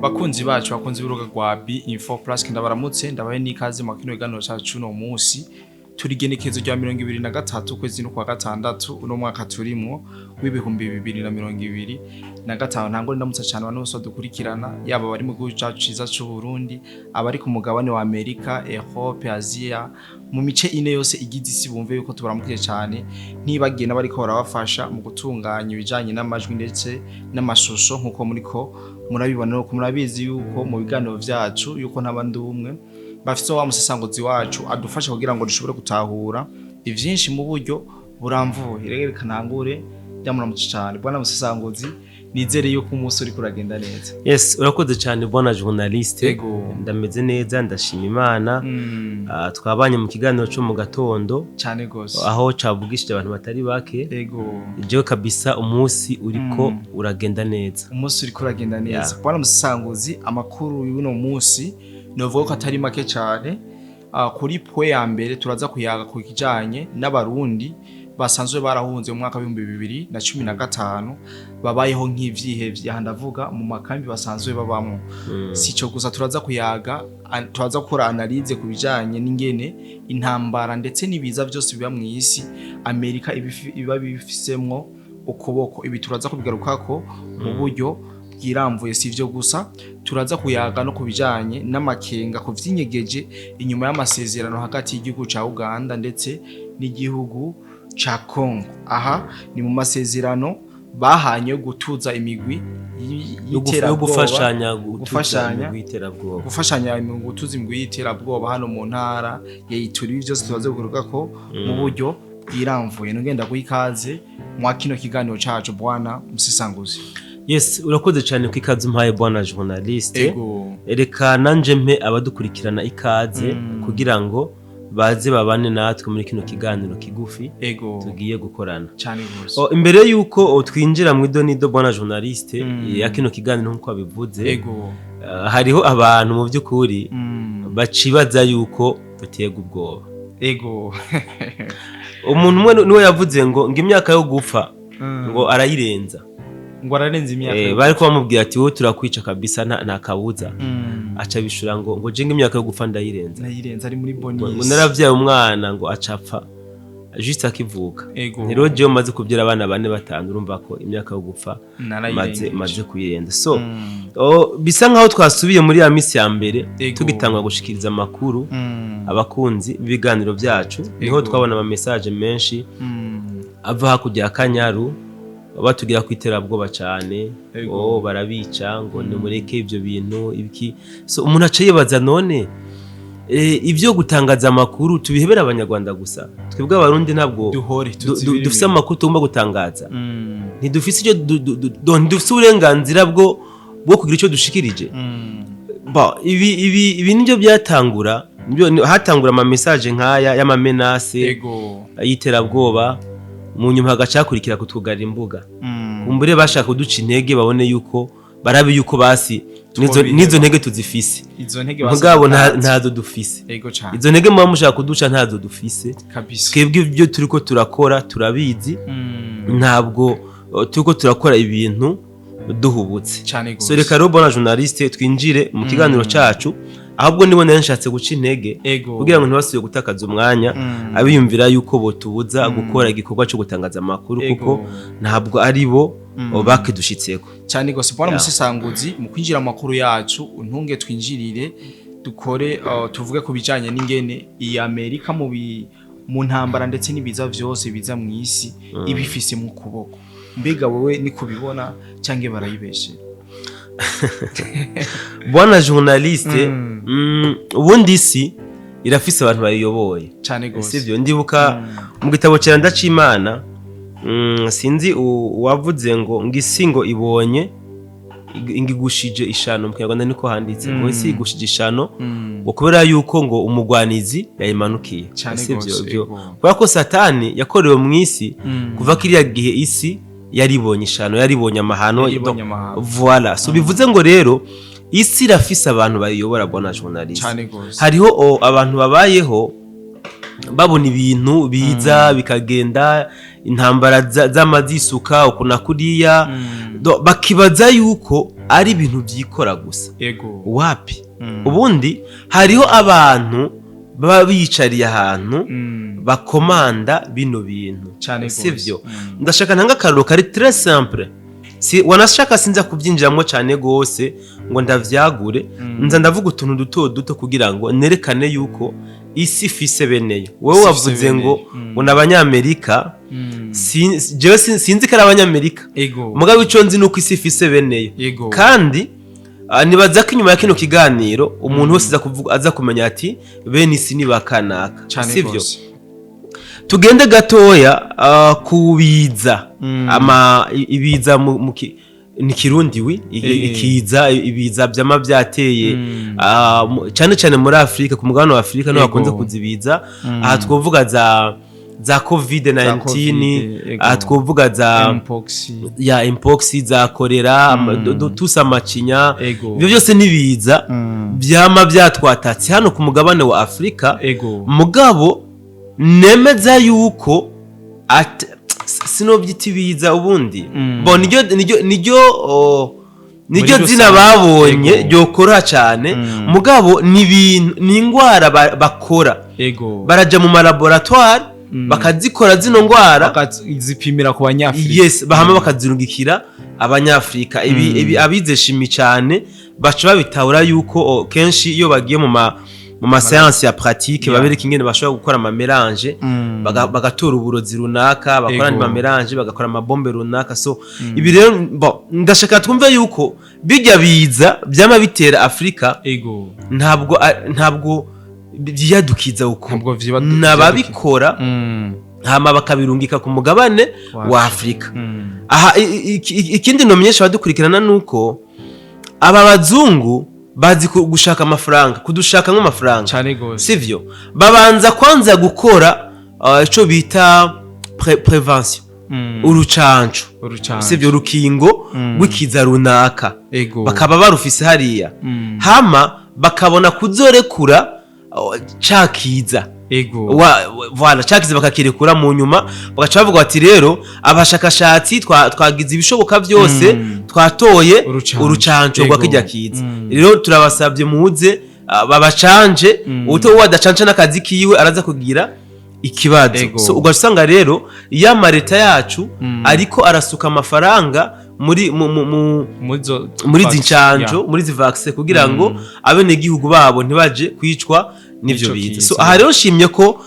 Bakunzi bacu, bakunzi b'urubuga rwa B Info Plus, ndabaramutse, ndabahe n'ikaze mu kino kiganiro cacu. Uno munsi turi igenekerezo rya 23 ukwezi no kwa gatandatu, uno mwaka turimwo w'2025. Ntango ndamutsa cyane abantu bose badukurikirana, yaba bari mu gihugu cacu ciza c'u Burundi, abari ku mugabane wa Amerika, Europe, Asia, mu mice ine yose igize isi, bumve yuko tubaramukije cyane. Ntibagiye n'abariko barabafasha mu gutunganya ibijanye n'amajwi ndetse n'amashusho, nk'uko muriko murabibona, nuko murabizi yuko mu biganiro vyacu yuko ntabandi umwe bafise wa musesanguzi wacu adufasha kugira ngo dushobore gutahura ivyinshi mu buryo buramvuye. Rero reka ntangure byamuramutse cyane, bwana musesanguzi, nizere yuko umunsi uriko uragenda neza. Yes, urakoze cyane, bwana journaliste. Ego. Ndameze neza, ndashima Imana. Twabanye mu kiganiro cyo mu gatondo Cyane gose. aho cavugishije abantu batari bake. Jewe kabisa umunsi uriko uragenda neza. Umunsi uriko uragenda neza. Bwana musesanguzi, amakuru y'uno munsi novuga ko atari make cyane. Kuri point ya mbere turaza kuyaga ku kijanye n'Abarundi basanzwe barahunze mu mwaka w'2015, babayeho nk'ivyihevye, aha ndavuga mu makambi basanzwe babamwo. Si ico gusa, turaza kuyaga turaza gukora analyse ku bijanye n'ingene intambara ndetse n'ibiza byose biba mu isi, Amerika iba bifisemwo ukuboko. Ibi turaza kubigarukako mu buryo bwiramvuye. Si ivyo gusa, turaza kuyaga no ku bijanye n'amakenga ku vyinyegeje inyuma y'amasezerano hagati y'igihugu ca Uganda ndetse n'igihugu ca Congo. Aha ni mu masezerano bahanye yo gutuza imigwi Yo y'iterabwoba, gufashanya gutuza gufashanya. imigwi y'iterabwoba. Gufashanya mu gutuza imigwi y'iterabwoba hano mu ntara ya Ituri. Ibi byose tubaze kugaruka ko mu buryo bwiramvuye. Nugenda guha ikaze mwa kino kiganiro cacu, bwana musesanguzi. Yes, urakoze cyane ku ikaze umpaye, bwana journaliste. Ego. Reka nanje mpe abadukurikirana ikaze kugira ngo baze babane natwe muri kino kiganiro kigufi tugiye gukorana. Cyane gose. Imbere yuko twinjira mu idonido, bwana journaliste, ya kino kiganiro, nk'uko wabivuze, hariho abantu mu by'ukuri bacibaza yuko duterwa ubwoba. Umuntu umwe niwe yavuze ngo imyaka yo gupfa ngo arayirenza. Ngo ararenza imyaka. Bariko bamubwira ati: "Wowe turakwica kabisa, nta kabuza." Aca bishura ngo je ngo imyaka yo gupfa ndayirenza. Nayirenza, ari muri ngo bonus. Naravyaye umwana ngo acapfa juste akivuka. Rero jewe maze kuvyara abana bane, batanu, urumva ko imyaka yo gupfa maze Narayirengeje. maze kuyirenza. So bisa nkaho twasubiye muri ya misi ya mbere tugitangwa gushikiriza amakuru abakunzi b'ibiganiro byacu, niho twabona ama message menshi ava hakurya ya Kanyaru, batubwira ko iterabwoba cyane. Oh, barabica, ngo nimureke ibyo bintu ibiki. So umuntu aca yibaza: none ibyo gutangaza amakuru tubihebera Abanyarwanda gusa, twebwe Abarundi ntabwo Duhore tuzibire dufise ibintu. amakuru tugomba gutangaza? Ntidufise icyo ntidufise uburenganzira bwo kugira icyo dushikirije? Ba, ibi nibyo byatangura, nibyo hatangura ama message nk'aya y'ama menaces y'iterabwoba, mu nyuma hagaca hakurikira kutwugarira imbuga. Kumbure bashaka kuduca intege, babone yuko barabe yuko basi Twobiheba. n'izo ntege tuzifise. Izo ntege Mugabo basanze. ntazo dufise. Ego cyane. Izo ntege muba mushaka kuduca ntazo dufise. Twebwe ibyo turiko turakora turabizi. Ntabwo turiko turakora ibintu duhubutse. Cyane gose. So reka rero, bwana journaliste, twinjire mu kiganiro cacu. Ahubwo nibo nari nshatse guca intege kugira ngo ntibasubire gutakaza umwanya abiyumvira yuko botubuza gukora igikorwa cyo gutangaza amakuru, kuko ntabwo ari bo bakidushitseko. Cyane gose, bwana musesanguzi. Mu kwinjira mu makuru yacu, untunge twinjirire, dukore tuvuge ku bijanye n'ingene iyi Amerika mu ntambara ndetse n'ibiza vyose biza mu isi ibifise mu kuboko. Mbega wewe ni kubibona cyangwa barayibeshe? Bwana journaliste, ubundi isi irafise abantu bayiyoboye. Cyane gose. Sivyo? Ndibuka mu gitabo cya Ndacimana, sinzi uwavuze ngo isi ngo ibonye ingigushije ishano, mu Kinyarwanda niko handitse, ngo isi igushije ishano, ngo kubera yuko ngo umugwanizi yayimanukiye. Cyane Sivyo? gose, Ivyo ego. kubera ko Satani yakorewe mu isi kuva kiriya gihe, isi yaribonye ishano, yaribonye amahano. Yaribonye amahano. Voilà. So bivuze ngo rero isi irafise abantu bayiyobora, bwana journaliste. Cyane gose. Hariho abantu babayeho babona ibintu biza bikagenda, intambara z'amazisuka uku na kuriya, bakibaza yuko ari ibintu byikora gusa. Wapi. Ubundi hariho abantu baba biyicariye ahantu bakomanda bino bintu. Cane gose. Sivyo? Ndashaka ntanga akarorero kari très simple. Si wanashaka, sinza kubyinjiramo cyane gose ngo ndavyagure. Nza ndavuga utuntu duto duto kugira ngo nerekane yuko isi ifise beneyo. Wowe Isi ifise wavuze ngo beneyo. ngo ni Abanyamerika. Jewe sinzi ko ari Abanyamerika. Mugabo ico nzi nuko isi ifise beneyo. Kandi nibaza ko inyuma ya kino kiganiro umuntu wese aza kuvuga, aza kumenya ati bene isi ni bakanaka. Cane Sivyo? gose. Tugende gatoya ku biza. Ama ibiza ni Kirundi wi ikiza, ibiza vyama vyateye cyane cyane muri Afrika, ku mugabane wa Afrika niho bakunze kuzibiza. Aha twovuga za COVID 19. Covid, ego. Aha twovuga za Mpox. Ya mpox, za choléra, tusa amacinya. Ibyo byose nibiza vyama vyatwatatse hano ku mugabane wa Afrika. Mugabo nemeza yuko sinobyita ibiza ubundi. Bo niryo Muri zina rusange. babonye ryokora cyane. Mugabo ni ibintu, ni ingwara bakora. Baraja mu malaboratoire, bakazikora zino ngwara. Bakazipimira ku Banyafurika. Yes, bahama bakazirungikira Abanyafrika. Ibi abize chimie cyane baca babitahura yuko kenshi iyo bagiye mu ma séance ya pratique babereka ingene bashobora gukora ama mélange, bagatora uburozi runaka, bakora andi ma mélange, bagakora amabombe runaka. So ibi rero, bon, ndashaka twumve yuko bijya biza byama bitera Afrika ntabwo byiyadukiza uko. Ntabwo vyiba. N'ababikora hama bakabirungika ku mugabane Wa wa Afrika. Aha ikindi nomenyesha abadukurikirana nuko aba bazungu bazi gushaka amafaranga, kudushaka nk'amafaranga. Cane gose. Sivyo? Babanza kwanza gukora ico bita prévention, urucanco. Urucanco. Sivyo? Urukingo rw'ikiza runaka bakaba barufise hariya, hama bakabona kuzorekura ca kiza. Voilà, cakiza bakakirekura mu nyuma, bagaca bavuga bati rero abashakashatsi twagize ibishoboka byose, twatoye Urucanco. urucanco rwa kirya kiza. Rero turabasabye muze babacanje. Uto wadacanje n'akazi kiwe araza kugira ikibazo. So ugaca usanga rero iyo amareta yacu ariko arasuka amafaranga muri mu, mu, mu, Muri zo muri izi vaccine. ncanco, muri izi vaccin, kugira ngo abenegihugu babo ntibaje kwicwa n'ivyo N'ico biza. kiza. So aha rero nshimye ko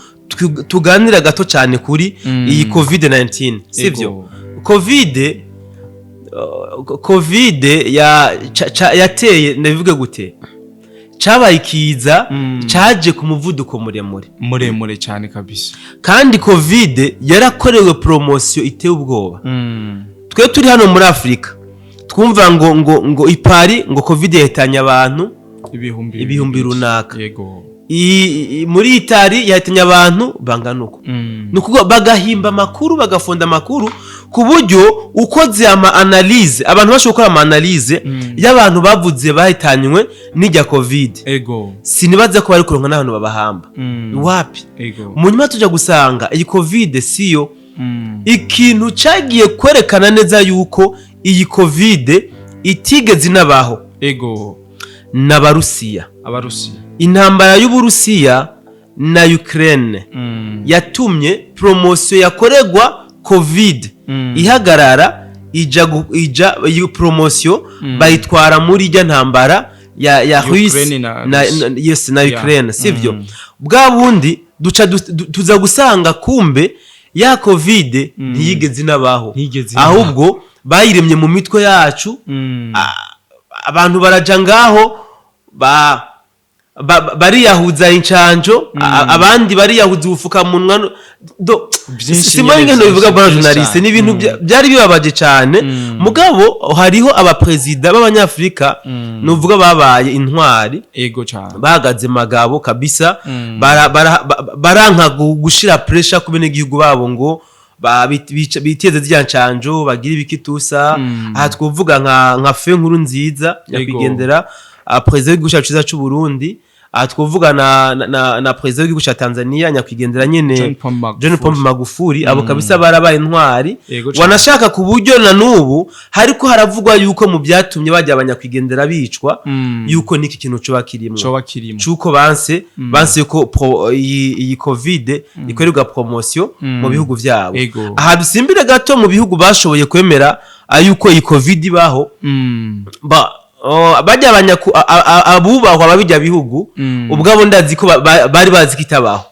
tuganira gato cyane kuri iyi COVID 19, sivyo? Ego. Covid yateye, ndabivuge gute, cabaye ikiza caje ku muvuduko muremure. Muremure cyane kabisa. Kandi COVID yarakorewe promotion iteye ubwoba. Twe turi hano muri Afurika twumva ngo i Paris ngo COVID yahitanye abantu ibihumbi ibihumbi bibiri. runaka. Muri Itali yahitanye abantu bangana uko. Ni ukuvuga bagahimba amakuru, bagafonda amakuru ku buryo ukoze ama analyse, abantu bashobora gukora ama analyse y'abantu bavuze bahitanywe n'ijya COVID, sinibaza ko bari kuronka n'ahantu babahamba. Wapi. Mu nyuma tuja gusanga iyi COVID siyo. Ikintu cagiye kwerekana neza yuko iyi COVID itigeze inabaho n'Abarusiya. Abarusiya. Intambara y'Uburusiya na Ukraine yatumye promotion yakoregwa COVID ihagarara, ija iyo promotion bayitwara muri ijya ntambara ya Ukraine Russie na na, Russie. na, yes, na Ukraine, sivyo? Bwa bundi duca tuza gusanga kumbe ya COVID ntiyigeze inabaho. Ntiyigeze inabaho. Ahubwo bayiremye mu mitwe yacu. Abantu baraja ngaho bariyahuza incanjo, abandi bariyahuza ubufukamunwa Byinshi simba nyene, ingene bivuga byinshi, bwana byinshi journaliste, cyane. ni ibintu byari bibabaje cyane. Mugabo hariho abaperezida b'Abanyafrika nuvuga babaye intwari, Ego cyane. bahagaze magabo kabisa, baranka gushira pressure ku benegihugu babo ngo biteze zirya ncanjo, bagira ibikitusa. Aha twovuga nka fe nkuru nziza nyakwigendera, perezida w'igihugu cyacu cyiza cy'u Burundi. Aha twovuga na perezida w'igihugu ca Tanzania, nyakwigendera nyene, John Pombe Magufuli. John Pombe Magufuli. Abo kabisa barabaye intwari. Yego cane. Wanashaka ku buryo na n'ubu hariko haravugwa yuko mu byatumye bajya abanyakwigendera bicwa, yuko n'iki kintu coba kirimwo, Coba kirimo. Cuko banse yuko iyi COVID ikorerwa promotion mu bihugu vyabo. Aha dusimbire gato mu bihugu bashoboye kwemera yuko iyi COVID ibaho. Ba oh, bajya abanyaku abubahwa babijya bihugu, ubwabo ndazi ko bari bazi ko itabaho.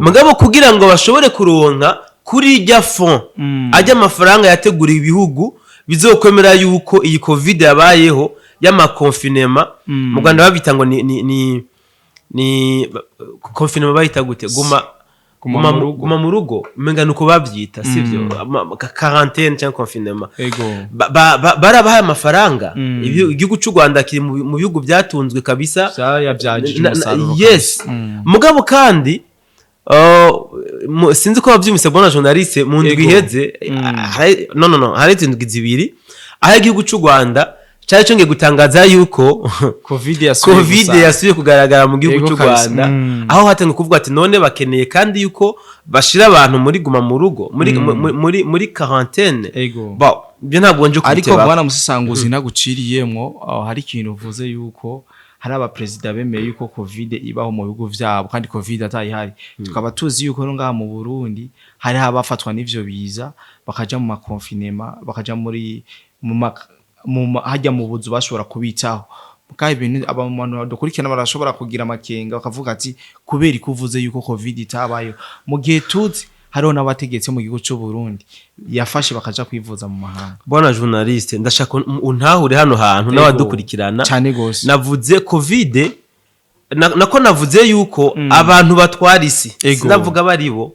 Mugabo kugira ngo bashobore kuronka kuri irya fond, ajya amafaranga yateguriwe ibihugu bizokwemera yuko iyi COVID yabayeho, y'ama confinement. Mu Rwanda babita ngo ni confinement, bayita gute? Guma Guma mu rugo. Guma mu rugo, umenga nuko babyita, sivyo? Quarantaine cyangwa confinement. Barabahaye amafaranga. Igihugu cy'u Rwanda kiri mu bihugu byatunzwe kabisa. Vyayavyajije umusaruro. Yes. Kabisa. Mugabo kandi sinzi ko bavyumvise, bwana journaliste, mu ndwi iheze, no no no hari indwi 2 aho igihugu cy'u Rwanda cyari cyongeye gutangaza yuko COVID yasubiye COVID gusa. yasubiye kugaragara mu gihugu cy'u kabisa. Rwanda, aho hatangiye kuvuga ati none bakeneye kandi yuko bashira abantu muri guma mu rugo, muri quarantaine. Bon, ibyo ntabwo nje Ariko kubiteba. bwana musesanguzi, ntaguciriyemwo, aho hari ikintu uvuze yuko hari abaperezida bemeye yuko COVID ibaho mu bihugu vyabo kandi COVID atayihari. Tukaba tuzi yuko no ngaha mu Burundi hariho abafatwa n'ivyo biza, bakaja mu ma confinement, bakaja muri mu ma, mu ma, hajya mu buzu bashobora kubitaho. Kandi ibintu abantu badukurikirana barashobora kugira amakenga, bakavuga ati kubera ko uvuze yuko COVID itabayeho mu gihe tuzi hariho n'abategetsi mu gihugu c'u Burundi yafashe bakaja kwivuza mu mahanga. Bwana journaliste, ndashaka untahure hano hantu n'abadukurikirana. Cane gose. Navuze COVID nako navuze yuko abantu batwara isi, sinavuga baribo,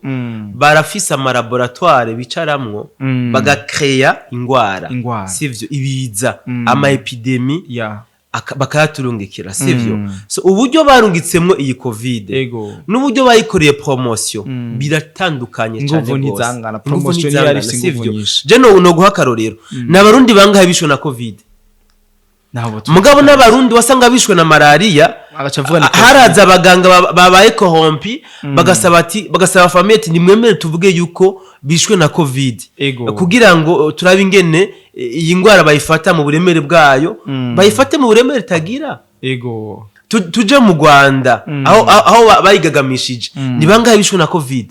barafise ama laboratoire bicaramwo, bagakreya ingwara, Ingwara. sivyo? Ibiza, ama épidémies, bakayaturungikira, sivyo? So uburyo barungitsemwo iyi COVID n'uburyo bayikoreye promotion biratandukanye Inguvu cyane gose. ntizangana, Inguvu promotion ntizangana, yari ifise inguvu sivyo? nyinshi. Je no guha akarorero, ni Abarundi bangahe bishwe na COVID? Ntabwo. Mugabo n'Abarundi wasanga bishwe na malariya, Agaca avuga ni COVID. Haraza abaganga babaye corrompus, bagasaba ati, bagasaba famille ati nimwemere tuvuge yuko bishwe na COVID, kugira ngo turabe ingene iyi ndwara bayifata mu buremere bwayo, bayifate mu buremere itagira. Tuje mu Rwanda, aho bayigagamishije, ni bangahe bishwe na COVID?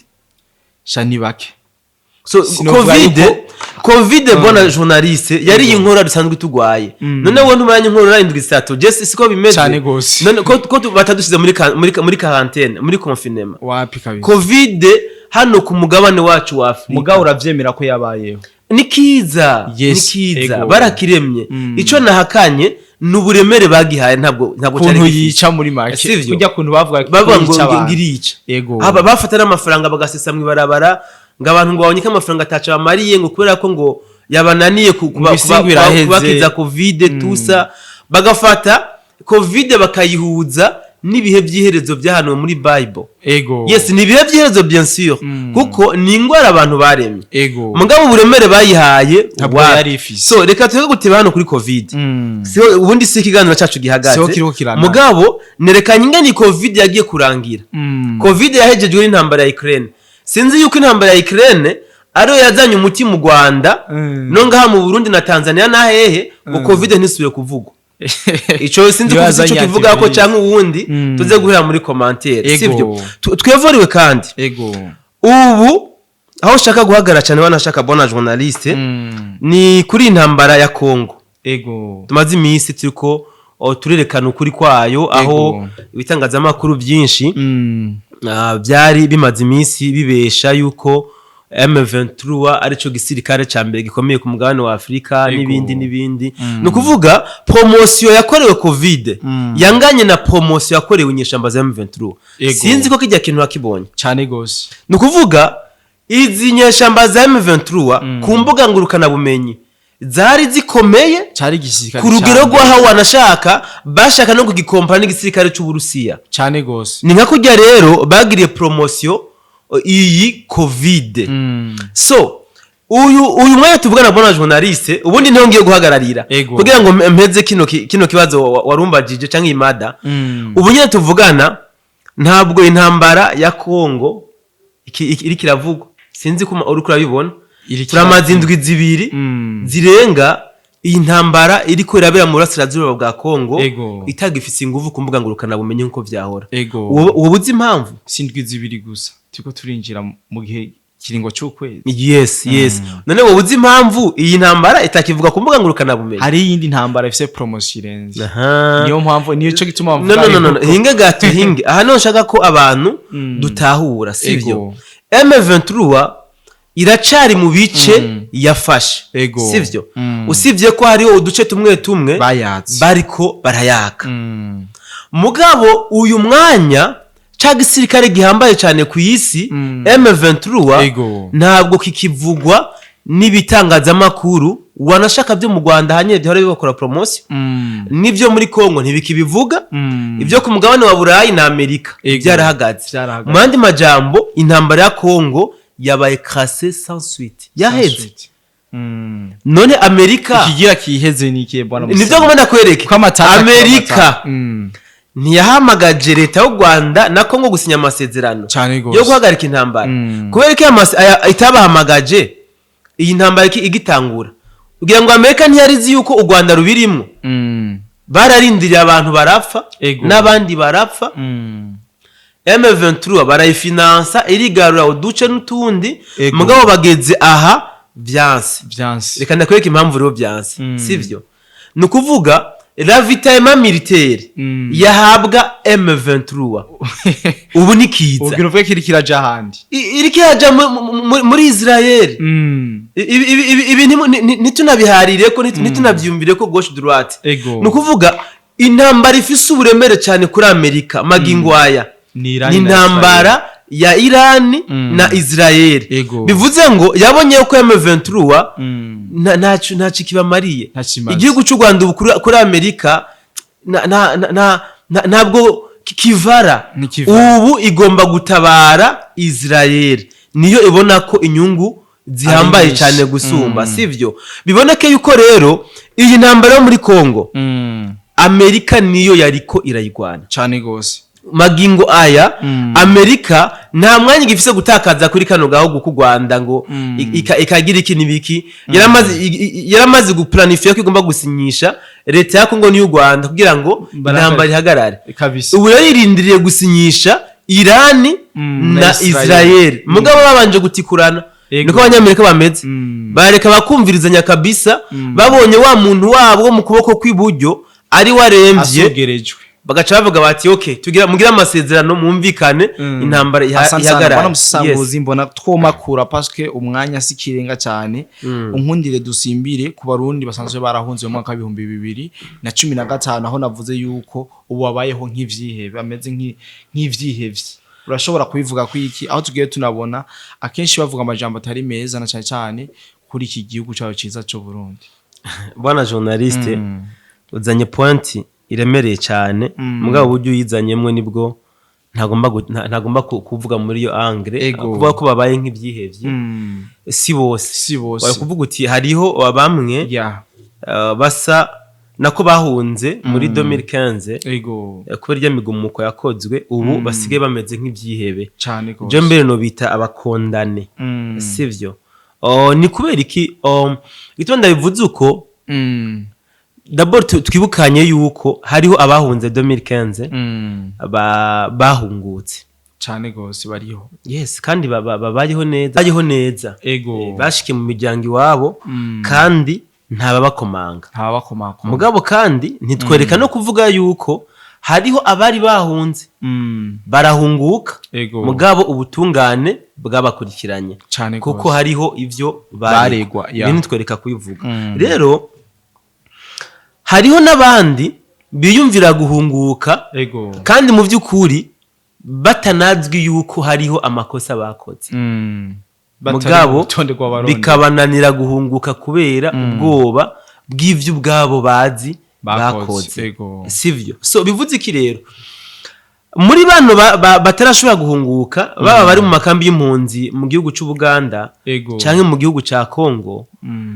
Sha, ni bake. So Sinovuga COVID, COVID, bwana journaliste, yari inkorora dusanzwe tugwaye. None wowe ntumaranye inkorora indwi 3? Je siko bimeze? Cane gose. None ko batadusize muri quarantaine, muri confinement? Wapi kabisa. COVID hano ku mugabane wacu wa Afrika, Mugabo uravyemera ko yabayeho? Ni kiza. Yes, ni kiza. Barakiremye. Ico nahakanye ni uburemere bagihaye, ntabwo cyari Kuntu gifise. yica muri make. Sivyo? Kurya kuntu bavuga ko Bavuga ngo yica abantu. ngirica. Aba bafata n'amafaranga bagasesa mu ibarabara, ngo abantu ngo babonye ko amafaranga ataco bamariye, ngo kubera ko ngo yabananiye Ngo isi ngo iraheze. kubakiza COVID tusa, bagafata COVID bakayihuza n'ibihe by'iherezo byahanuwe muri Bible. Yes, ni ibihe by'iherezo, bien sûr, kuko ni ingwara abantu baremye. Mugabo uburemere bayihaye, Ntabwo wapi. yari ifise. So reka tureke guteba hano kuri COVID. Siho ubundi, si ikiganiro cyacu gihagaze. Siho kiriko kirana. Mugabo nerekanye ingene COVID yagiye kurangira. COVID yahejejwe n'intambara ya Ukraine. Sinzi yuko intambara ya Ukraine ariyo yazanye umuti mu Rwanda, no ngaha mu Burundi na Tanzania na hehe, ngo COVID ntisubire kuvugwa. Ico sinzi Niyo ko ufise ico yazanye kivuga ko antivirus. canke uwundi, tuze guhera muri commentaire, sivyo? Twevoriwe kandi. Ubu aho ushaka guhagarara cyane, wanashaka, bwana journaliste, ni kuri intambara ya Congo. Tumaze iminsi turiko turerekana ukuri kwayo, aho ibitangazamakuru byinshi byari bimaze iminsi bibesha yuko M23 arico gisirikare ca mbere gikomeye ku mugabane wa Afrika, n'ibindi n'ibindi. Ni ukuvuga promotion yakorewe COVID yanganye na promotion yakorewe inyeshamba za M23. Sinzi ko kijya kintu wakibonye. Cane gose. Ni ukuvuga izi nyeshamba za M23 ku mbuga ngurukanabumenyi zari zikomeye Cari igisirikare ku rugero cane. rw'aho wanashaka bashaka no kugikompara n'igisirikare c'Uburusiya. Cane gose. Ni nka kurya rero bagiriye promotion iyi COVID. So Uyu mwanya tuvugana, bwana journaliste, ubundi niho ngiye guhagararira kugira ngo mpeze kino kibazo warumbajije canke iyi mada. Ubu nyine tuvugana ntabwo intambara ya Kongo iriko iravugwa. Sinzi ko uriko urabibona. Iriko Turamaze indwi 2 zirenga iyi ntambara iriko irabera mu burasirazuba bwa Kongo itagifise inguvu ku mbuga ngurukanabumenyi nk'uko vyahora. Ubu uzi impamvu? Si indwi 2 gusa, turiko turinjira mu gihe kiringo c'ukwezi. Yes. None wowe uzi impamvu iyi ntambara itakivuga ku mbuga ngurukanabumenyi? Hari iyindi ntambara ifise promotion irenze. Niyo mpamvu, niyo cyo gituma No, mvuga no, no, no, yuko- hinge gato, hinge aha. Niho nshaka ko abantu dutahura, sivyo? M23 iracari mu bice yafashe, sivyo? Usibye ko hariho uduce tumwe tumwe Bayatse. bariko barayaka. Mugabo uyu mwanya ca gisirikare gihambaye cyane ku isi, M23, ntabwo kikivugwa n'ibitangazamakuru wanashaka byo mu Rwanda hanyine byahora bibakora promotion, n'ibyo muri Congo ntibikibivuga, ibyo ku mugabane wa Burayi na Amerika byarahagaze. Byarahagaze. Mu yandi majambo, intambara ya Congo yabaye classée sans suite, yaheze. None Amerika Ikigira kiheze ni ikihe, bwana? Nibyo ngomba ndakwereke. Ko amatata Amerika ntiyahamagaje leta y'u Rwanda na Congo gusinya amasezerano Cane gose. yo guhagarika intambara? Kubera ko itabahamagaje iyi ntambara igitangura, kugira ngo Amerika ntiyari izi yuko u Rwanda rubirimwo? Bararindiriye, abantu barapfa n'abandi barapfa. M23 barayifinansa, irigarura uduce n'utundi. Mugabo bageze aha vyanse. Vyanse. Reka ndakwereka impamvu rero vyanse. Sivyo? Ni ukuvuga ravitaillement militaire yahabwa M23 ubu ni kiza. Ubwira uvuge ko iriko iraja ahandi. Iriko iraja muri Israel. Ibi ntitunabiharire ko, ntitunavyumvire ko gauche droite. Ni ukuvuga intambara ifise uburemere cyane kuri Amerika magingo aya Ni Irani ni na intambara ya Irani na Israel. Bivuze ngo yabonye ko M23 ntacyo kibamariye. Ntacyo imaze. Igihugu cy'u Rwanda ubu kuri Amerika ntabwo kivara. Ntikivara. Ubu igomba gutabara Israel, niyo ibona ko inyungu zihambaye Ari nyinshi. cyane gusumba. Sivyo? Biboneke yuko rero iyi ntambara yo muri Congo, Amerika niyo yariko irayigwana. Cane gose. Magingo aya Amerika nta mwanya igifise gutakaza kuri kano gahugu k'u Rwanda ngo ikagira iki n'ibiki. Yaramaze guplanifiya ko igomba gusinyisha leta ya Kongo n'iy'u Rwanda kugira ngo intambara ihagarare. Ubu rero irindiriye gusinyisha Irani na na Israel. Israel, mugabo babanje gutikurana. Niko abanyamerika bameze. Bareka bakumvirizanya kabisa. Babonye wa muntu wabo wo mu kuboko kw'iburyo ari waremvye, Asugerejwe, bagaca bavuga bati: "Okay, tugira mugire amasezerano, mwumvikane, intambara Asante sana ihagarare." bwana Musasanguzi. Mbona twomakura parce que umwanya si kirenga cyane. Unkundire dusimbire ku Barundi basanzwe barahunze mu mwaka wa 2015, aho navuze yuko ubu babayeho nk'ivyihebe, bameze nk'ivyihevye. Urashobora kubivuga ko iki, aho tugiye tunabona akenshi bavuga amajambo atari meza, na cyane cyane kuri iki gihugu cyawe cyiza cy'u Burundi? Bwana journaliste, uzanye point iremereye cyane, mugabo uburyo uyizanyemwo nibwo ntagomba kuvuga muri iyo angle. Kuvuga ko babaye nk'ibyihevye, si bose. Si bose. Wari kuvuga uti hariho bamwe basa nako bahunze muri 2015, kubera irya migumuko yakozwe, ubu basigaye bameze nk'ibyihebe. Cyane gose. Je mbere no bita abakondane. Sivyo? Oh, ni kubera iki? Igituma ndabivuze uko, d'abord twibukanye yuko hariho abahunze 2015 bahungutse. Cyane gose, bariho. Yes, kandi babayeho neza, babayeho neza. Bashikiye mu miryango iwabo, kandi ntababakomanga. Ntabakomakoma. Mugabo kandi ntitwereka no kuvuga yuko hariho abari bahunze barahunguka, mugabo ubutungane bwabakurikiranye, Cane kuko gose. hariho ivyo Baregwa, ya. Ibi ntitwereka kubivuga. Rero hariho n'abandi biyumvira guhunguka, kandi mu by'ukuri batanazwi yuko hariho amakosa bakoze, Batari mu mugabo rutonde rw'Abarundi. bikabananira guhunguka kubera ubwoba bw'ivyo ubwabo bazi Bakoze, bakoze. Sivyo? So bivuze iki rero? Muri bano batarashobora guhunguka, baba bari mu makambi y'impunzi mu gihugu c'Ubuganda canke mu gihugu ca Kongo,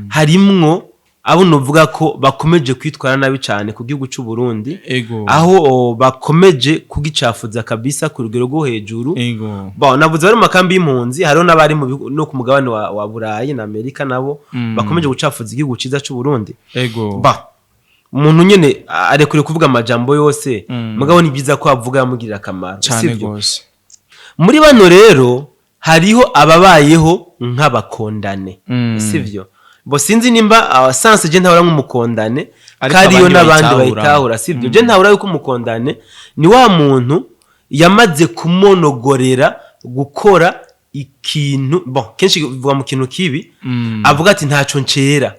harimwo abo novuga ko bakomeje kwitwara nabi cane ku gihugu c'u Burundi, aho bakomeje kugicafuza kabisa ku rugero rwo hejuru. Bon, navuze bari mu makambi y'impunzi, hariho n'abari mu no ku mugabane wa Burayi na Amerika, nabo bakomeje gucafuza igihugu ciza c'u Burundi. Ba umuntu nyene arekure kuvuga amajambo yose, mugabo ni byiza ko avuga yamugirira akamaro, Cane sivyo? gose. Muri bano rero hariho ababayeho nk'abakondane, sivyo? Bo sinzi nimba sens je ntahora nk'umukondane, Ariko kariyo abandi n'abandi bayitahura. bayitahura, sivyo? Je ntahura yuko umukondane ni wa muntu yamaze kumonogorera gukora ikintu, bon, kenshi bivuga mu kintu kibi, avuga ati ntaco ncera.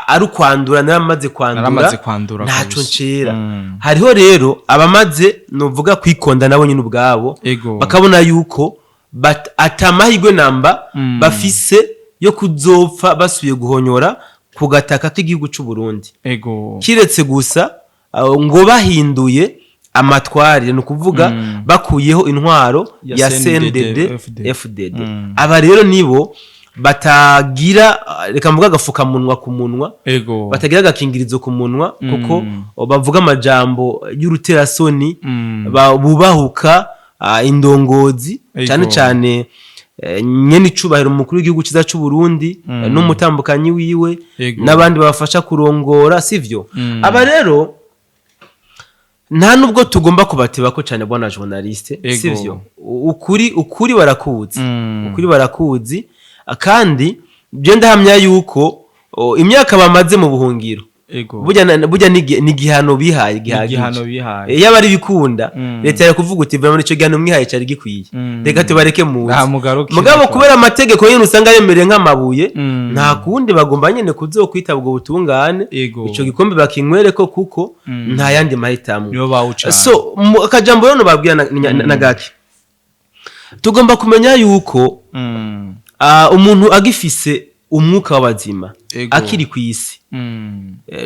Ari ukwandura, naramaze kwandura. Naramaze kwandura ntaco kabisa. ncera. Hariho rero abamaze novuga kwikonda nabo nyine ubwabo, bakabona yuko atamahirwe namba bafise yo kuzopfa basubiye guhonyora ku gataka k'igihugu c'u Burundi, kiretse gusa ngo bahinduye amatwarire, ni ukuvuga bakuyeho intwaro ya ya CNDD, CNDD FDD. FDD. Aba rero nibo batagira, reka mvuga agafukamunwa ku munwa, batagira agakingirizo ku munwa, kuko bavuga amajambo y'uruterasoni, bubahuka indongozi, cyane cyane nyene icubahiro umukuru w'igihugu ciza c'u Burundi, n'umutambukanyi wiwe, n'abandi babafasha kurongora, sivyo? Aba rero nta nubwo tugomba kubatebako cyane, bwana journaliste, sivyo? Ukuri barakuzi, ukuri barakuzi, kandi byo ndahamya yuko imyaka bamaze mu buhungiro, burya ni igihano bihaye gihagije. Igihano bihaye. Iyo abari bikunda, leta yari kuvuga uti va muri ico gihano mwihaye cari gikwiye, reka tubareke muze. Nta mugarukire Mugabo kwa. kubera amategeko nyene usanga yemereye nk'amabuye, nta kundi, bagomba nyene kuzokwitaba ubwo butungane, ico gikombe bakinywereko, kuko nta yandi mahitamo. Nibo bawucana. So akajambo rero nobabwira na gake, tugomba kumenya yuko umuntu agifise umwuka w'abazima, akiri ku isi,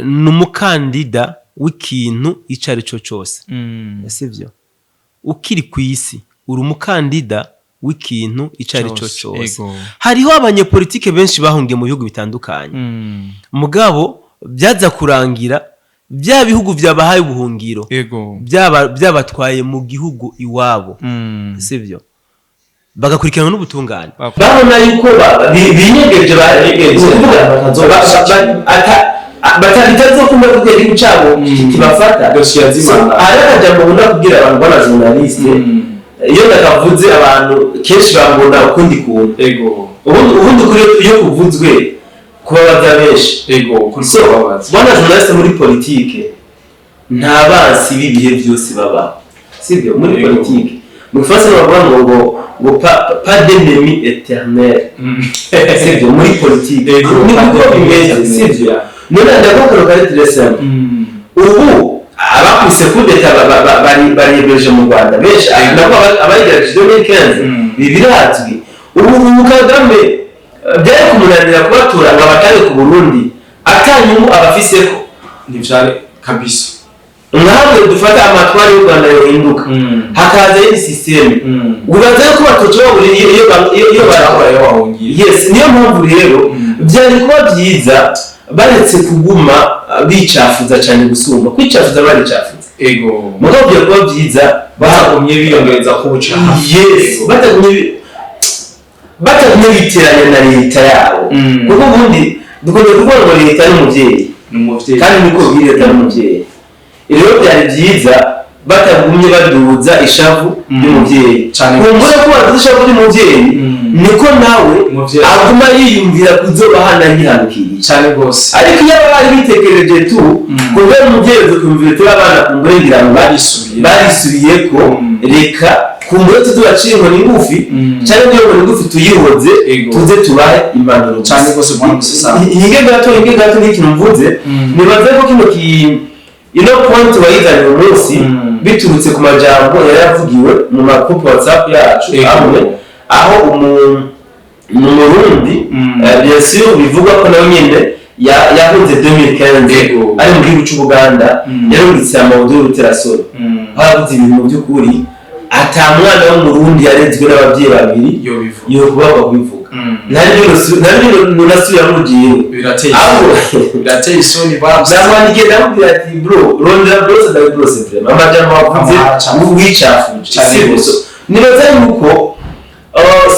ni umukandida w'ikintu ico ari cyo cyose, sivyo? Ukiri ku isi uri umukandida w'ikintu ico ari cyo Cose, cyose. Hariho abanyepolitike benshi bahungiye mu bihugu bitandukanye, mugabo byaza kurangira bya bihugu byabahaye ubuhungiro byabatwaye mu gihugu iwabo, sivyo? Bagakurikiranwa n'ubutungane. Babona yuko binyegeje, bitazokunda kuko igihugu cyabo kibafata. Dosiye ya Zimana. Hari akajambo nkunda kubwira abantu, bwana journaliste, iyo ndakavuze abantu kenshi bambona ukundi kuntu. Ubundi kuri iyo kuvuzwe kubabaza benshi. Kuri So kubabaza. Bwana journaliste, muri politike nta bansi b'ibihe byose babaho, sibyo? Muri politike, mu gifaransa bavuga ngo pas d'ennemi éternel, sibyo? Muri politike niko bimeze, sibyo? None ndagakora kari très simple. Ubu abakubise kudeta bariyegereje mu Rwanda benshi, nabo abayigerageje 2015. Ibi birazwi. Ubu Kagame byari kumunanira kubatura ngo abatange ku Burundi atanyungu abafiseko. Ntivyari kabisa. Nkamwe dufata amatwara y'u Rwanda yohinduka, hakaza indi système, ubaza yuko batoca babura iyo Babaye bahungiye. Yes, niyo mpamvu rero byari kuba byiza baretse kuguma bicafuza cyane gusumba kwicafuza, baricafuza. Mugabo byari kuba byiza Batagumye biyongereza ko ubucafu. Yes, batagumye biteranya na leta yabo, kuko ubundi dukunze kuvuga ngo leta ni umubyeyi. Ni umuvyeyi. Kandi niko bwira, leta n'umubyeyi. Rero byari byiza batagumye baduza ishavu ry'umubyeyi. Cane. Kumbura ko baduza ishavu ry'umubyeyi, niko nawe Umuvyeyi. aguma yiyumvira kuzobahana yihanukiriye. Cane gose. Ariko iyo bari bitekereje tu kubera umubyeyi, ukumvira turi abana, kumbure ngira ngo Barisubiye. barisubiye ko, reka kumbure tuzaciye inkoni ngufi, cyangwa niyo nkoni ngufi tuyihoze, tuze tubahe impanuro. Cane gose, bwana Musasa. Hinge gato nk'ikintu mvuze, nibaze ko kino ki ino point wayizanye uyu munsi biturutse ku majambo yari yavugiwe mu magroupe WhatsApp yacu, amwe aho mu Murundi, bien sûr bivugwa ko nawe nyene yahunze 2015, ari mu gihugu c'Ubuganda, yarungitse amawudu y'uruterasoni. Aho yavuze ibintu mu by'ukuri ata mwana w'Umurundi yarezwe n'ababyeyi babiri Yo bivuga. yokubakwa kubivuga. Nari nunasubiramo jewe. Birateye aho birateye isoni, bwana Musesanguzi. Namwandikiye, ndamubwira ati: "Bro, rondera brose ndabibrose, vraiment amajambo wavuze Amahara. wicafuje." Cane Si gose. gusa nibaza yuko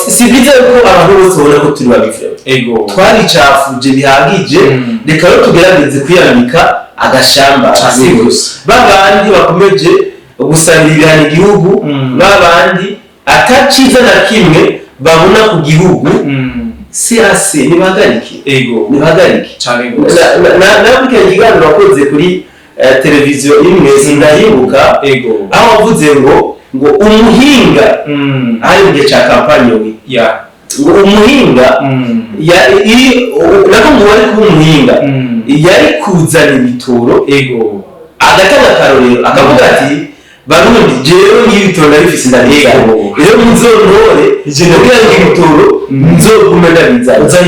si byiza yuko abantu bose babona ko turi babi, vraiment. Twaricafuje bihagije. Reka rero tugerageze kwiyambika agashamba. Cane Si gose. gusa babandi bakomeje gusabira ibihano igihugu, babandi ataciza na kimwe babona ku gihugu, CAC nibahagarike. Nibahagarike. Cane gose. Nakurikiranye ikiganiro wakoze kuri televiziyo imwe, sindahibuka, aho wavuze ngo umuhinga hari mu gihe cya campagne we, ngo umuhinga iri nako ngo wari kuba umuhinga yari kuzana ibitoro, agatanga akarorero, akavuga ati: "Barundi, jewe ngibi ibitoro ndabifise, ndabizana. Rero muzontore kugira ngo ibitoro nzogume ndabizana." Uzana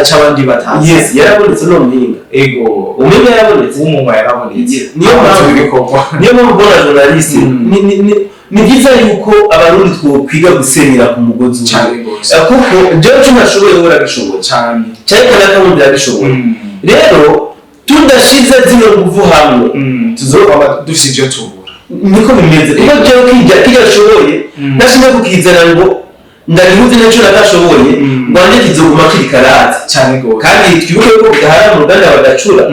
ic'abandi batazi. Yes, yarabonetse no muhinga. Umuhinga yarabonetse. W'umunwa yarabonetse. Niyo mpamvu ibikorwa. Niyo mpamvu ubona journaliste, ni byiza yuko Abarundi twokwiga gusenyera ku mugozi umwe. Cane gose. Kuko jewe ico ntashoboye wowe uragishoboye, cyane ko n'akabundi uragishoboye. Rero tudashize zino nguvu hamwe, Tuzokwama dufise ivyo tubura. Niko bimeze, kuko jewe kijya ashoboye nashinze kukizana ngo ndagihuze n'icyo nagashoboye, ngo anje kizoguma kiri karate. Cane gose. Kandi twibuke ko hari mu ruganda badacura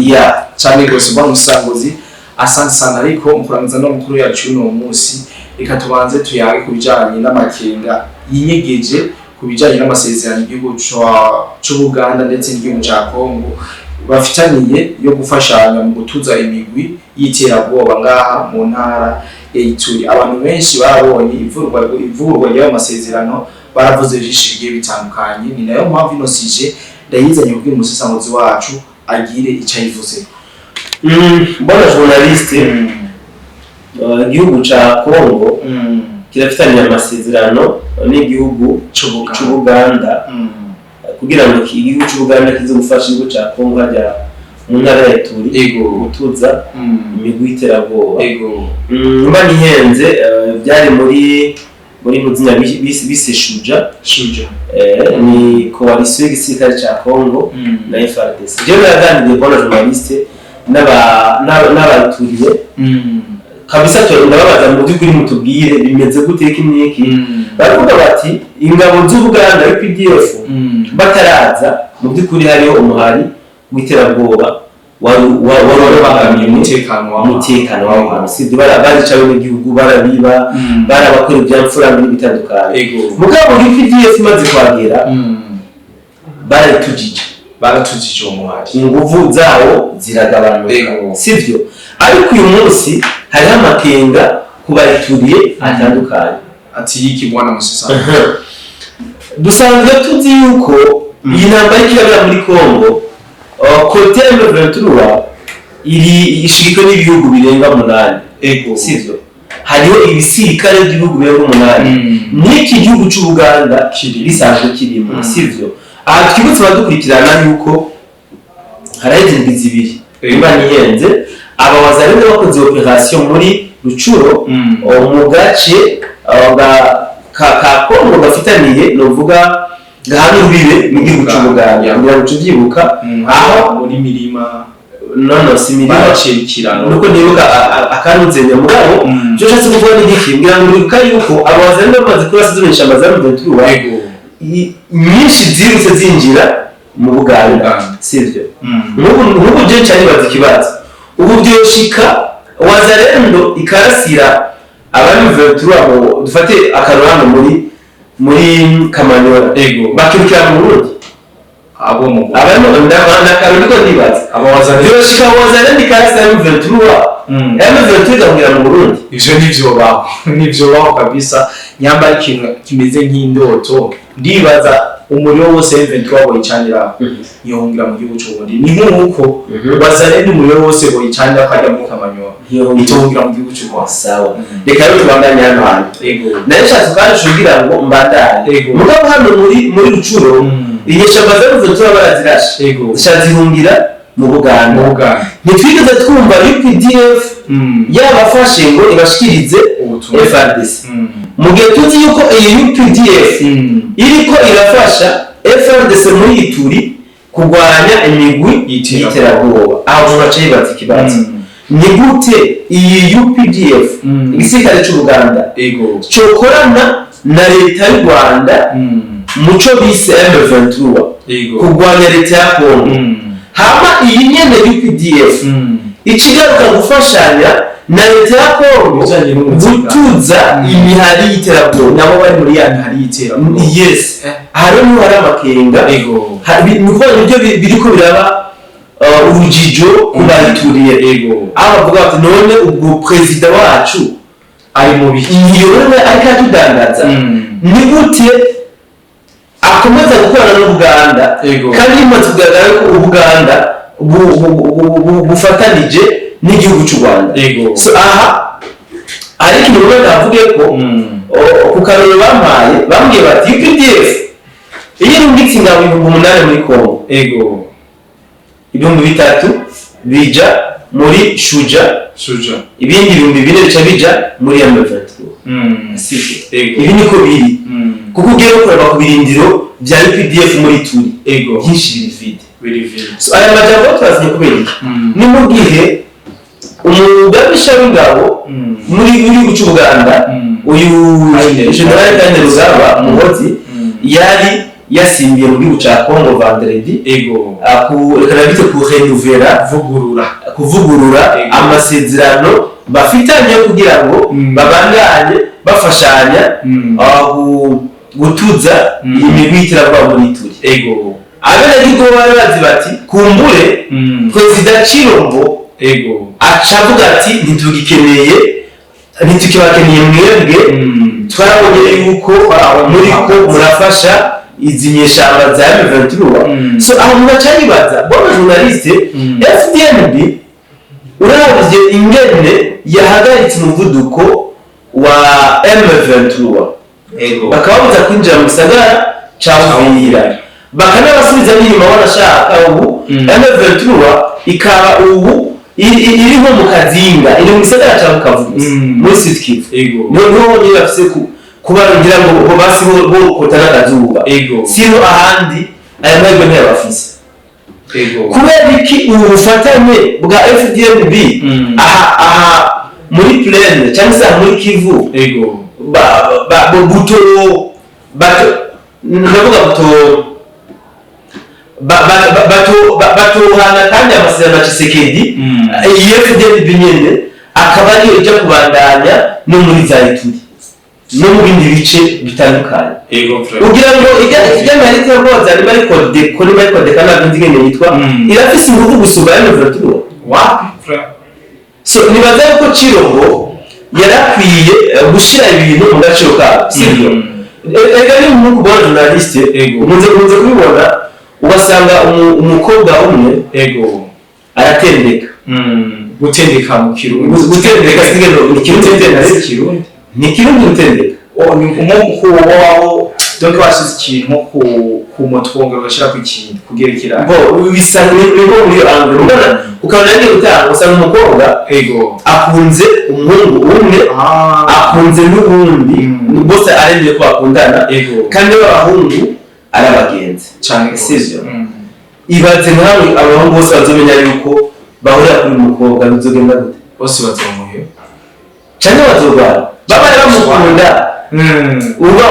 ya. Cane gose, bwana Musanguzi, asante sana. Ariko mu kurangiza no mukuru yacu y'uno munsi, reka tubanze tuyage ku bijanye n'amakenga yinyegeje ku bijanye n'amasezerano igihugu c'Ubuganda ndetse n'igihugu ca Congo bafitaniye yo gufashanya mu gutuza imigwi y'iterabwoba ngaha mu ntara ya Ituri. Abantu benshi barabonye ivurwa ry'ayo masezerano, baravuze byinshi bigiye bitandukanye. Ni nayo mpamvu ino sujet ndayizanye kugira umusesanguzi wacu agire ico ayivuzeko. Bwana journaliste, igihugu ca Congo kirafitaniye amasezerano n'igihugu c'Ubuganda kugira ngo igihugu c'Ubuganda kize gufasha igihugu ca Congo hajya mu ntara ya Ituri gutuza imigwi y'iterabwoba. Mba nihenze, byari muri muzinya bise Shuja. Shuja. Ni coalition y'igisirikare ca Congo na FARDC. Jewe naraganiriye, bwana journaliste, n'abaturiye kabisa, ndababaza: "Mu by'ukuri mutubwire bimeze gute, iki n'iki?" Baravuga bati ingabo z'Ubuganda, UPDF, bataraza, mu by'ukuri hariho umuhari w'iterabwoba wari wabangamiye wabangamiye umutekano w'abantu. Umutekano w'aho hantu, sibyo? Barica abenegihugu, barabiba, barabakora ibyamfura n'ibitandukanye. Mugabo UPDF imaze kuhagera, baritujije. Baratujije uwo muhari. Inguvu zawo ziragabanuka. Sibyo? Ariko uyu munsi hariho amakenga ku bayituriye atandukanye. Ati yiki, bwana Musesa? Dusanzwe tuzi yuko iyi ntambara iriko irabera muri Congo, côté M23 iri ishigikiwe n'ibihugu birenga 8. Sivyo? Hariho ibisirikare by'ibihugu birenga 8, n'iki gihugu c'Ubuganda Kiri. gisanzwe kirimo. Sivyo? Aha twibutse abadukurikirana yuko haraheze indwi 2, niba nihenze, aba Wazalendo bakoze opération muri Rucuro, mu gace ka Kongo gafitaniye, novuga gahana urubibe n'igihugu c'Ubuganda. Kugira ngo tuvyibuka. Aho muri mirima. No, si mirima. Baraciye ikiraro. Nuko nibuka akanuzenya mugabo. Ivyo nshatse kuvuga ni igiki? Ngira ngo uribuka yuko abo Wazalendo bamaze kurasa zino nyeshamba za M23, nyinshi zirutse zinjira mu Buganda. Buganda. Sivyo? Nk'ubu je nca nibaza ikibazo: ubu vyoshika Wazalendo ikarasira abari M23, mu dufate akarorano hano muri Kamanyola, bakirukira mu Burundi? Abo mu Rwanda. Abarimo ndakaro niko ndibaza. Abo Wazalendo. Vyoshika Wazalendo ikarasira M23, M23 igahungira mu Burundi? Ivyo ntivyobaho, ntivyobaho kabisa. Nyamba ikintu kimeze nk'indoto, ndibaza umuriro wose M23 boyicanira yohungira mu gihugu c'Uburundi, ni nk'uko Wazalendo umuriro wose boyicanira kajya muri Kamanyola itohungira mu gihugu c'u Rwanda. Sawa, reka rero tubandanye hano hantu. Nayo nshatse kandi kugira ngo mbandanye. Mugabo hano muri Rucuro, inyeshamba za M23 barazirashe, zica zihungira. mu Buganda. Mu Buganda. Ntitwigeze twumva UPDF yabafashe ngo ibashikirize Ubutumwa. FARDC, mu gihe tuzi yuko iyi UPDF iriko irafasha FARDC muri Ituri kurwanya imigwi y'iterabwoba. Y'iterabwoba. Aho umuntu aca yibaza ikibazo: ni gute iyi UPDF, igisirikare cy'u Buganda, cokorana na leta y'u Rwanda muco bise M23 kurwanya leta ya Congo, hama iyi nyene UPDF ikigaruka gufashanya na leta ya Congo Ibijanye n'umutekano. gutuza imihari y'iterabwoba? Nabo bari muri ya mihari y'iterabwoba. Yes, aha niho hari amakenga. Ni ukuvuga nibyo biriko biraba urujijo ku bayituriye, aho bavuga bati: "None ubwo perezida wacu ari mu biki?" Iyo none ariko aratudandaza. Ni gute akomeza gukorana n'Ubuganda kandi bimaze kugaragara ko Ubuganda bufatanije n'igihugu cy'u Rwanda? So aha ariko ikintu rumwe navuge ko ku karorero bampaye, bambwiye bati UPDF iyo irungitse ingabo 8000 muri Congo, 3000 bija muri Shuja, Shuja. ibindi 4000 bica bija muri M23. Sivyo? Ibi niko biri, kuko ugiye no kureba ku birindiro bya UPDF muri Turi, byinshi biri vide. Biri vide. So aya majambo twazinye kubera iki? Ni mu gihe umugabisha w'ingabo muri gihugu cy'u Buganda, uyu Kainerugaba. General Kainerugaba Muhoozi, yari yasimbiye mu gihugu cya Congo vendredi, reka nabite ku renouveler, vugurura, kuvugurura amasezerano bafitanye kugira ngo babandanye bafashanya gutuza iyi migwi y'iterabwoba muri Ituri. Abenegihugu bari bazi bati kumbure Perezida Chilombo aca avuga ati: "Ntitugikeneye, ntitukibakeneye mwebwe, twarabonye yuko muri ko murafasha izi nyeshamba za M23." So aho umuntu aca yibaza, bwana journaliste, FDNB uravye ingene yahagaritse umuvuduko wa M23, bakababuza kwinjira mu gisagara ca Uvira, bakanabasubiza n'inyuma wanashaka, ubu M23 ikaba ubu iri nko mu Kazinga, iri mu gisagara ca Bukavu gusa, muri Sud Kivu. Niho niho bonyine bafise kuba ngira ngo bo basi bo kota n'akazuba, sino ahandi aya mahirwe ntayabafise. Kubera iki ubu bufatanye bwa FDNB aha muri plaine cyangwa se aha muri Kivu ba buto bato, ndavuga buto batohana kandi amasezerano ya Tshisekedi, iyi FDNB nyene akaba ariyo ijya kubandanya no muri za Ituri no mu bindi bice bitandukanye? Frère. Ugira ngo ijya marite y'ubwoza niba ari Codeco, niba ari Codeca, ntabwo nzi ingene yitwa, irafise ingufu gusumba ya M23? Wapi, frère. So nibaza yuko Chilombo yarakwiye gushira ibintu mu gaciro kabo, sibyo? Erega ni nk'uko ubona, journaliste, nkunze kubibona, ugasanga umukobwa umwe aratendeka. Gutendeka mu Kirundi? Gutendeka sige ni Kirundi? Gutendeka si Gutendeka Kirundi. Ni Kirundi gutendeka? Oh, ni nko kubaho, donc washize ikintu nko ku moto wongera ugashirako ikindi kugerekeranya. Bo bisa ni nko muri iyo angle ubona, ukabona yagiye gutanga, usanga umukobwa akunze umuhungu umwe, akunze n'uwundi, bose aremeye ko bakundana, kandi b'abahungu ari abagenzi. Cyane. Sivyo? Mm. Ibaze nkawe abahungu bose bazomenya yuko bahurira kuri uyu mukobwa, bizogenda gute? Bose bazomuhe. Canke bazorwara babaye bamukunda, uba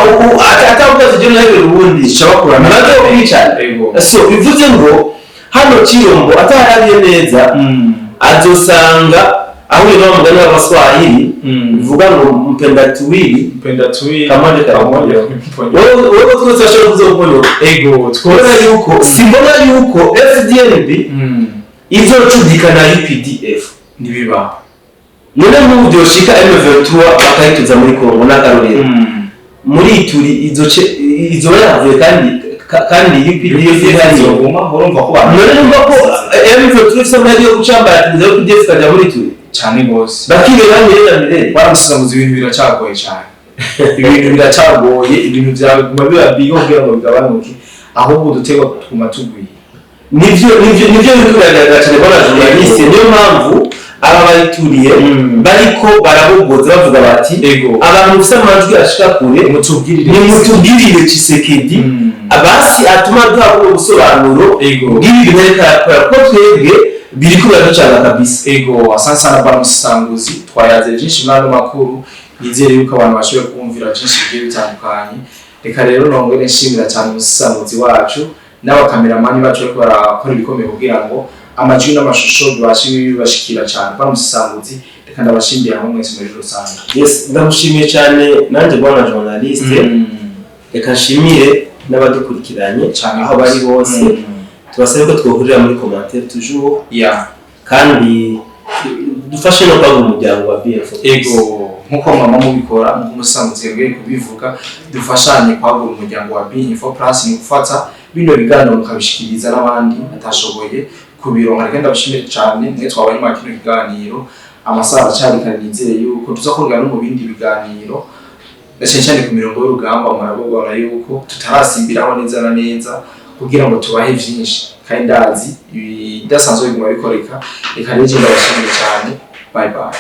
atavuga ati jye nawe ubundi Bakurana. bazokwicana. So bivuze ngo hano Chilombo atarabiye neza, azosanga ahuye n'wa mugani w'Abaswahili bivuga ngo mpenda tuwili Mpenda tuwili kamoja kamoja. Wewe twese bashobora kuzokunyura kubera Twese. yuko simbona yuko FDNB izocudika na UPDF. Ntibibaho. None nk'ubu byoshika M23 bakayituza muri Congo n'akarorero, muri Ituri izoce izoba yavuye, kandi UPDF ihari. Izoguma, urumva ko bantu None numva ko M23 ifise amahirwe yo gucambaratiza UPDF ikajya muri Ituri, cyane gose. bakibera mirere mirere. Baramusiza ngo ibintu biracagoye cyane, ibintu biracagoye, ibintu byaguma biba bibi kugira ngo bigabanuke, ahubwo udutegwa tuguma tugwira. Nivyo biriko biragaragara cyane, bwana journaliste. Niyo mpamvu aba bayituriye bariko barabogoza, bavuga bati: "Abantu mufise amajwi ashika kure, mutubwirire, nimutubwirire Tshisekedi abasi atuma duha buno busobanuro bw'ibi bintu ariko arakora, kuko twebwe biriko biraducanga kabisa." Ego, asante sana bwana Musanguzi. Twayaze byinshi muri ano makuru, nizere yuko abantu bashoboye kumvira byinshi bigiye bitandukanye. Reka rero nongere nshimira cyane umusisanguzi wacu n'abakameramani bacu bariko barakora ibikomeye kugira ngo amajwi n'amashusho bibashe bibashikira cyane. Bwana Musanguzi, reka ndabashimire hamwe mwese muri rusange. Yes, ndamushimiye cyane nanjye, bwana journaliste. Reka nshimire n'abadukurikiranye Cyane aho bari hose. Tubasabe ko twohurira muri commentaire toujours, kandi dufashe no kwagura umuryango wa BF. Ego, nkuko mama mubikora, nkuko umusanguzi yabwiye kubivuga, dufashanye kwagura umuryango wa B Info Plus. Ni gufata bino biganiro mukabishikiriza n'abandi batashoboye kubironka. Reka ndabashimire cyane mwe twabanye muri kino kiganiro. Amasaha aracari kare, nizere yuko tuza kongera no mu bindi biganiro, na cyane cyane ku mirongo y'urugamba. Murabibona yuko tutarasimbiraho neza na neza kugira ngo tubahe vyinshi, kandi ndazi ibidasanzwe biguma bikoreka. Reka rero je ndabashimire cyane. Bye bye.